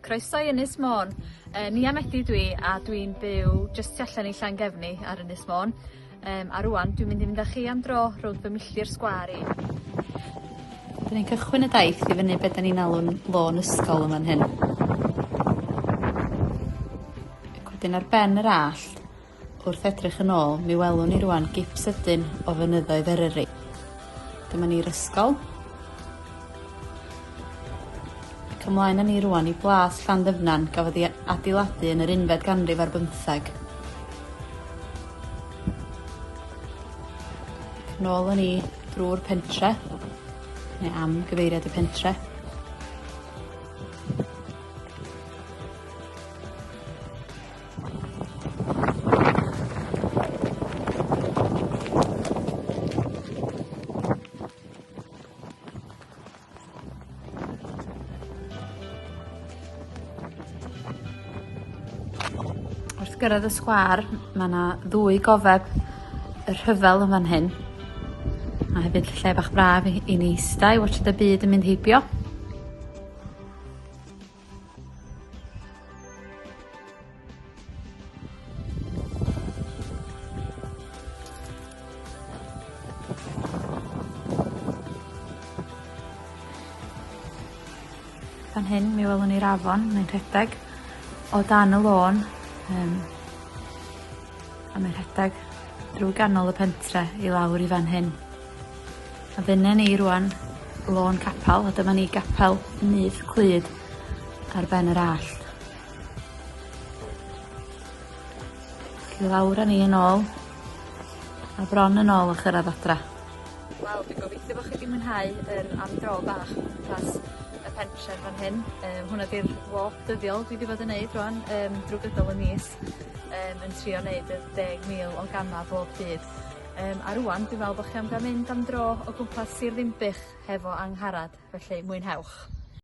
Croeso i Ynys Môn. Yy Nia Medi dw i a dwi'n byw jyst tu allan i Llangefni ar Ynys Môn. Yym a rŵan dwi'n mynd i fynd â chi am dro rownd fy milltir sgwâr i. 'Dyn ni'n cychwyn y daith i fyny be' 'dan ni'n alw'n lôn ysgol yn fan hyn. Ac wedyn ar ben yr allt wrth edrych yn ôl mi welwn ni rŵan gip sydyn o fynyddoedd Eryri. Dyma ni'r ysgol. Ac ymlaen â ni rŵan i Blas Llanddyfnan gafodd ei adeiladu yn yr unfed ganrif ar bymtheg. Ac nôl â ni drw'r pentre, neu am gyfeiriad y pentre. Wrth gyrraedd y sgwâr ma' 'na ddwy gofeb y rhyfel yn fan hyn. A hefyd lle bach braf i i ni ista i watsiad y byd yn mynd heibio. Fan hyn mi welwn ni'r afon, mae'n rhedeg o dan y lôn yym a mae'n rhedeg drwy ganol y pentre i lawr i fan hyn. A fyny ni rŵan lôn capal a dyma ni gapel Nyth Clyd ar ben yr allt. I lawr â ni yn ôl a bron yn ôl a chyrradd adra. Wel dwi'n gobeithio bo' chi 'di mwynhau yr am dro bach o gwmpas y pentref fan hyn. Yym hwnna 'di'r walk dyddiol dwi 'di fod yn neud rŵan yym drw gydol y mis yym yn trio neud y 10,000 o gama' bob dydd. Yym a rŵan dwi me'wl bo' chi am ga'l mynd am dro o gwmpas Sir Ddinbych hefo Angharad, felly mwynhewch.